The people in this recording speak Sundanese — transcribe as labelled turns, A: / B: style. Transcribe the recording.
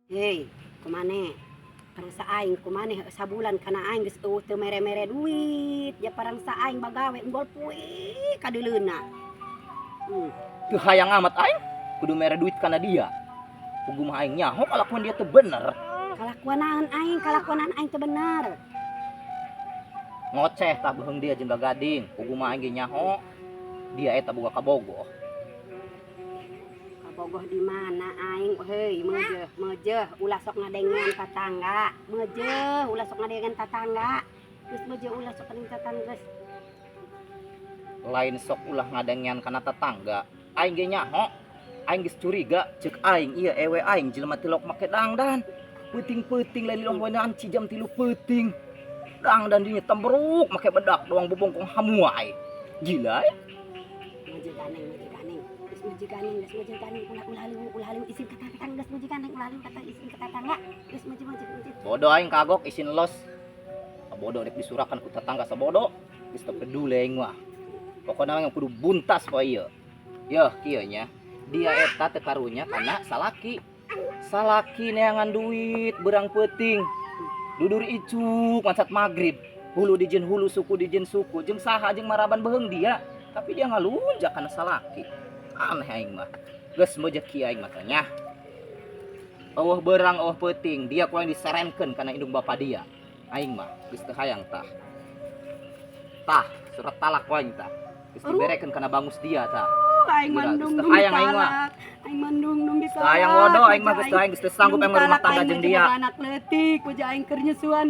A: Hei, kumane? Parang sa aing kumane sabulan kana aing geus euweuh teu mere-mere duit. Ja parang sa aing bagawe unggal poe kadeuleuna.
B: Teu hayang amat aing kudu mere duit kana dia. Puguh mah aing nyaho kalakuan dia teu bener.
A: Kalakuan naon aing? Kalakuan aing teu bener?
B: Ngoceh tah beuheung dia jeung gagading. Puguh mah aing ge nyaho dia eta boga kabogoh.
A: Kabogoh di mana aing? Hei, meujeuh, meujeuh, ulah sok ngadengean tatangga. Meujeuh, ulah sok ngadengean tatangga. Geus, meujeuh, ulah sok ngadengean tatangga geus.
B: Lain sok ulah ngadengean kana tetangga. Aing ge nyaho. Aing geus curiga, ceuk aing ieu ewe aing jelema tilok make dangdan. Peuting-peuting lain liloh wanci jam 3 peuting. Dangdan dinya temberuk make bedak doang bobongkong hamuai. Gila ya.
A: Meujeuh ganeng, meujeuh ganeng. Geus, meujeuh ganeng, geus, meujeuh ganeng, ulah ulah liu, ulah liu isin ka tatangga, geus, meujeuh ganeng, ulah liu kata isin ka tatangga. Geus, meujeuh, meujeuh, meujeuh.
B: Bodoh aing kagok isin los. Bodoh rek disurakan ku tetangga sabodo. Geus teu peduli aing mah. Pokona mah kudu buntas poe ieu. Yeuh, kieu nya. Dia eta teu karunya kana salaki. Salaki neangan duit berang peuting. Dudur icuk macat magrib. Hulu dijieun hulu, suku dijieun suku, jeung saha, jeung maraban beuheung dia. Tapi dia ngalunjak kana salaki. Aneh aing mah. Geus, meujeuh kieu aing mah nya. Euweuh berang euweuh peuting, dia ku aing diserenkeun kana indung bapa dia. Aing mah geus teu hayang tah. Tah, surat talak ku aing tah. Geus diberekeun kana bangus dia tah.
A: Aing
B: Geus
A: mandung
B: teu
A: dung
B: hayang aing mah.
A: ditalak. Aing mandung dung ditalak.
B: Teu hayang bodoh aing mah, geus teu hayang, geus teu sanggup aing rumah tangga jeung dia.
A: Anak leutik, wajah aing keur nyusuan.